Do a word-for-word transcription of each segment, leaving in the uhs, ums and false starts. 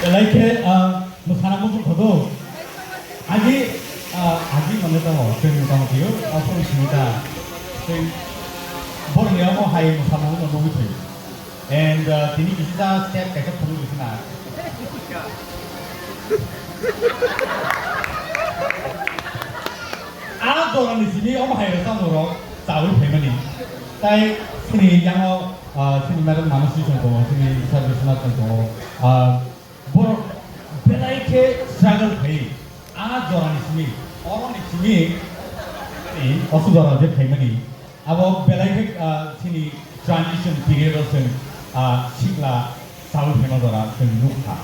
Belai khe, ah, mwsana muchung thogo. Agi, ah, agi mane tamo, chwng tamo kiyo, ah, phone simi ta. Chwng borni amo hai mwsana muchung nugwi thai. And, ah, tini kisa step kaisa phone simi na. Ah, dorani simi omo hai rwchapmung rok chawi phaimani. Tai chini yango, ah, chini madam Manasi chwng tongo, chini sir Biswanath chwng tongo. Ah, borok belai khe struggle khai. Ah, dorani simi, oroni simi, ni osu dora je phaimani. Abo belai khe, ah, chini transition period o chwng, ah, sikla Sawi phema jora chwng nukha.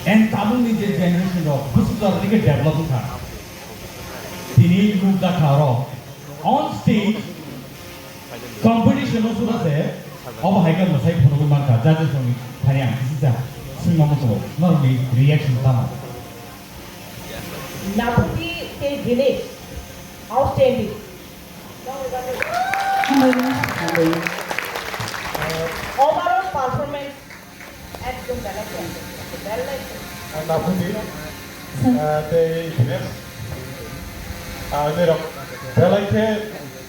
And tabukni je generation rok bwswk jora dike develop wngkha. Tini nukjakha oro on stage competition o sura se obo hai khe mwsai phunugwi mankha, judges rokni thani ang kisa swngma muchungo norokni reaction tamo? Naputi tei Dinesh, outstanding. Overall performance ekdom belai khe, belai khe. Naputi, ah, tei Dinesh, ah, norok belai khe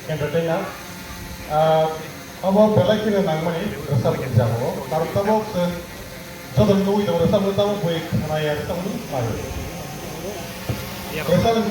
entertainer. Ah, abo belai khe nangmani rwchapmung jago. Karon tabuk chwng joto nugwi tongo rwchapmung tabuk bui khwnaya rwchapmung bai. Rwchapmung